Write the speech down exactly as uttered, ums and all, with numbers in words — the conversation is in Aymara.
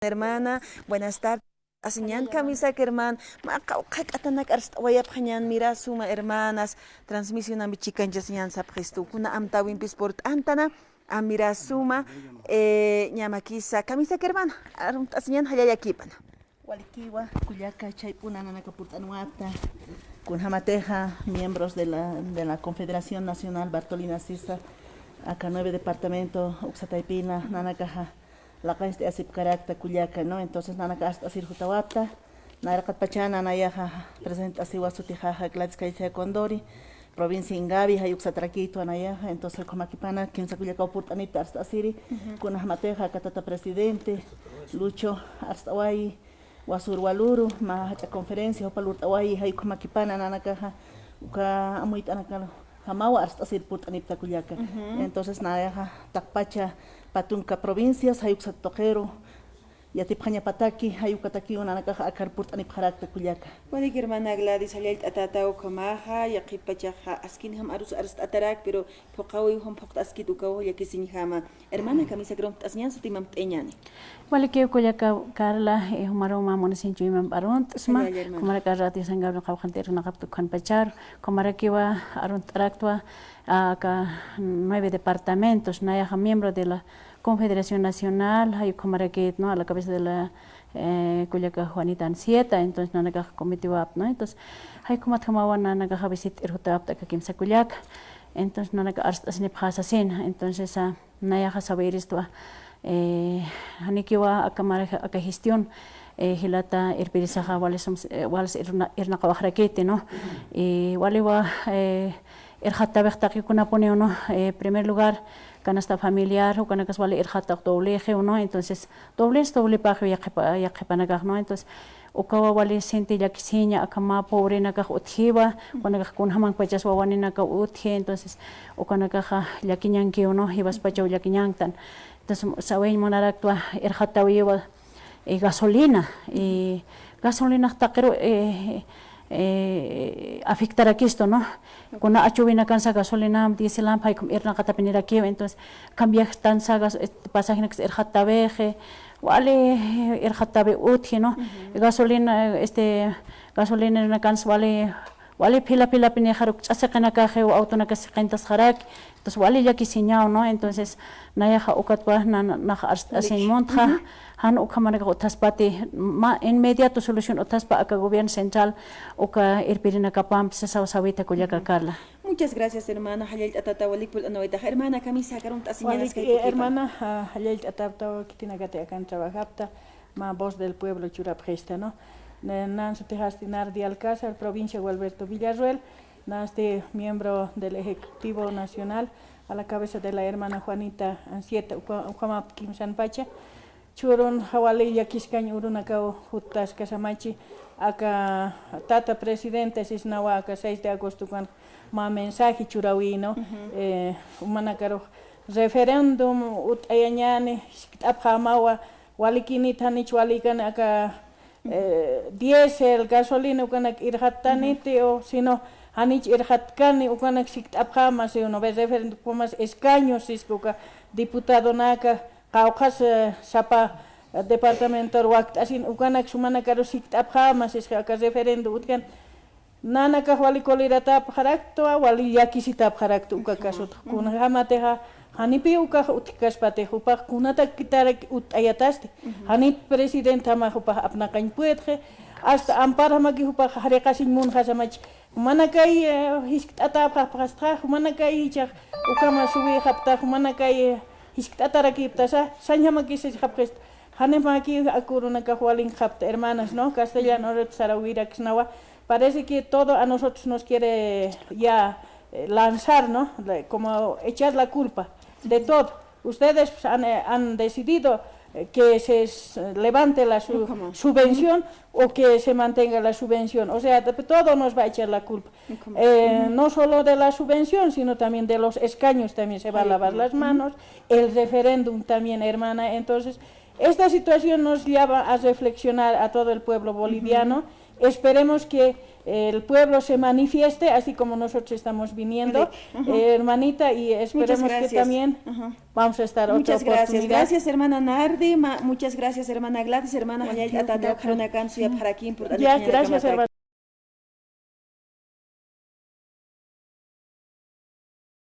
hermana, buenas tardes. Asiñan kamisaki hermana, mä qawqha k'atanak arst'awayapxañan, mira suma hermanas, transmisión ampi chikanchasiñan sapxistu, kuna amtäwimpis purt'antana, a mira suma, eh, ñamakisa, kamisaki hermana, arumt'asiñan jallallakipana. Walikiwa, kullaka, chayp'una nanaka purt'anwata, kunjamatixa miembros de la, de la Confederación Nacional Bartolina Sisa, aka nueve departamento uksa taypina, nanakaxa, laqañcht'ayasipxi karakta kullaka, ¿no? Entonces, nanaka arst'asir jutawapxta, nayraqatpachana nayaxa presentasiwa, sutixaxa Gladys Caicedo Condori, provincia Ingavi, jay uksatarakïtwa nayaxa, entonces, jay ukhamakipana, kimsa kullakaw purt'anipxta arst'asiri, kunjamatixa aka tata presidente, Lucho, arst'awayi, wasür waluru, mä jach'a conferencia, jupa lurt'awayi, jay ukhamakipana nanakaxa, uka amuyt'anakar, jamawa arst'asir purt'anipxta kullaka. Entonces, nayaxa, taqpacha, pä tunka provincias, jay uksat tuqiru, yatipxañapataki, jay ukatakiw nanakaxa akar purt'anipxarakta kullaka. Walik hermana Gladys, jallallt'atäta ukhamaxa, yaqhip pachaxa, askinjam arus arst'atarak, pero phuqhawiw jam phuqt'askit ukaw llakisiñjama. Hermana, kamisaki arumt'asiñan, sutimamt'ayañäni. Walikiw kullaka Carla, eh, jumaru mä munasiñ chuymamp'arunt'sma, jallalla hermana. Jumarak Radio San Gabriel qawqhanti irnaqapxta ukan pacharu, jumarakiwa arunt'araktwa, aka nueve departamentos, nayaxa miembro de la Confederación Nacional, jay ukhamarakït, ¿no? A la cabeza de la, eh, kullaka Juanita Ansieta, entonces nanakax comitewapxta, ¿no? Entonces, jay ukhamat jamawa nanakaxa visit'ir jutawapxta aka kimsa kullaka, entonces nanaka arst'asinipxä sasina, entonces, ah, nayaxa sawiristwa, eh, janikiwa aka mara, aka gestión, eh, jilata irpirisaxa wali sums-, eh, wals irna-, irnaqawaxarakiti, ¿no? Y waliwa, eh, irxattawix taqi kunapuniw, ¿no? Eh, primer lugar, canasta familiar, ukanakas wali irxattaw doblexiw, ¿no? Entonces, dobles, doblepaxiw yaqhipa-, yaqhipanakax, ¿no? Entonces, ukawa wali sinti llakisiña, aka mä pobrenakax utjiwa, ukanakax kunjamanpachas wawaninakaw utji, entonces, ukanakaxa llakiñankiw, ¿no? Jiwaspachaw llakiñanktan. Entonces, sawiñ munaraktwa irxattawiwa, eh, gasolina, y gasolinax taqiru, eh, eh, afectarakistu, ¿no? Kuna achuwinakansa gasolinamp, dieselamp, jay ukham irnaqatapinirakiw, entonces, cambiaxtansa gas-, eh, pasajenakas irxattawixi, wali irxattawi utji, ¿no? Gasolina, eh, este, gasolinerakansa wali, wali phila philapinixar uk ch'asiqinakaxiw, autonakas siqintasxaraki, entonces, wali llakisiñaw, ¿no? Entonces, nayaxa ukatwa, na-, na-, nax arst'asiñ muntxa, jan ukhamanakax utjaspati, mä inmediato solución utjaspa aka gobierno central, uka irpirinakapamp, sasa sawita kullaka Carla. Muchas gracias, hermana. Jallallt'atäta walik purt'anawaytaxa. Hermana, kamisaki arumt'asiñan. Walik, eh, hermana, ah, jallallt'atäta khitinakati akan trabajapxta, mä Voz del Pueblo churapxista, ¿no? Na-, nan sutixasti Nardi Alcázar, provincia Gualberto Villarroel, nasti miembro del Ejecutivo Nacional, a la cabeza de la hermana Juanita Ansieta, uka-, ukhamap kimsanpacha. Churun jawali llakiskañ urunakaw juttaskasamachi, aka tata presidente sisnawa aka seis de agosto kan mä mensaje churawino, eh, umanakarux referéndum ut'ayañani, sikt'apxämawa, walikinit janich walikan aka eh, diésel, gasolina ukanak irxattaniti, o sino janich irxatkani ukanak sikt'apxäma, si uno ve referéndum ukhamax escaños, siski uka diputadonaka, qawqhas, eh, sapa, eh, departamentor wakt'asin ukanak jumanakaru sikt'apxäma, siski aka referéndum utjkani. Nanakax wali cóleratäpxarakta, wali llakisitäpxarakta uka kasut. Kunjamatixa, janipi ukax utjkaspati, jupax kunatakitarak utt'ayatasti. Janit presidentjama jupax apnaqañ puedxi, hasta amparjamaki jupax jariqasiñ munxasamachi. Jumanakay, eh, jiskt'atäpxapxastxa, jumanakay jichhax ukhama suwixapxta, jumanakay, eh, jiskt'atarakipxtasa, sañjamakisixapxista. Janimaki ak urunakax walinkxapxta, hermanas, ¿no? Castellano uruta sarawiraksnawa. Parece que todo a nosotros nos quiere ya, eh, lanzar, ¿no? De, como echar la culpa de todo. Ustedes, pues, han, eh, han decidido, eh, que se s-, levante la su-, subvención o que se mantenga la subvención. O sea, de, todo nos va a echar la culpa. Eh, no solo de la subvención, sino también de los escaños también se va a lavar las manos. El referéndum también, hermana. Entonces, esta situación nos lleva a reflexionar a todo el pueblo boliviano. Esperemos que el pueblo se manifieste, así como nosotros estamos viniendo, eh, hermanita, y esperemos que también vamos a estar otra oportunidad. Muchas gracias. Gracias, hermana Nardi. Muchas gracias, hermana Gladys, hermana Janet, atata, Jaraquín, por ya, gracias, hermana.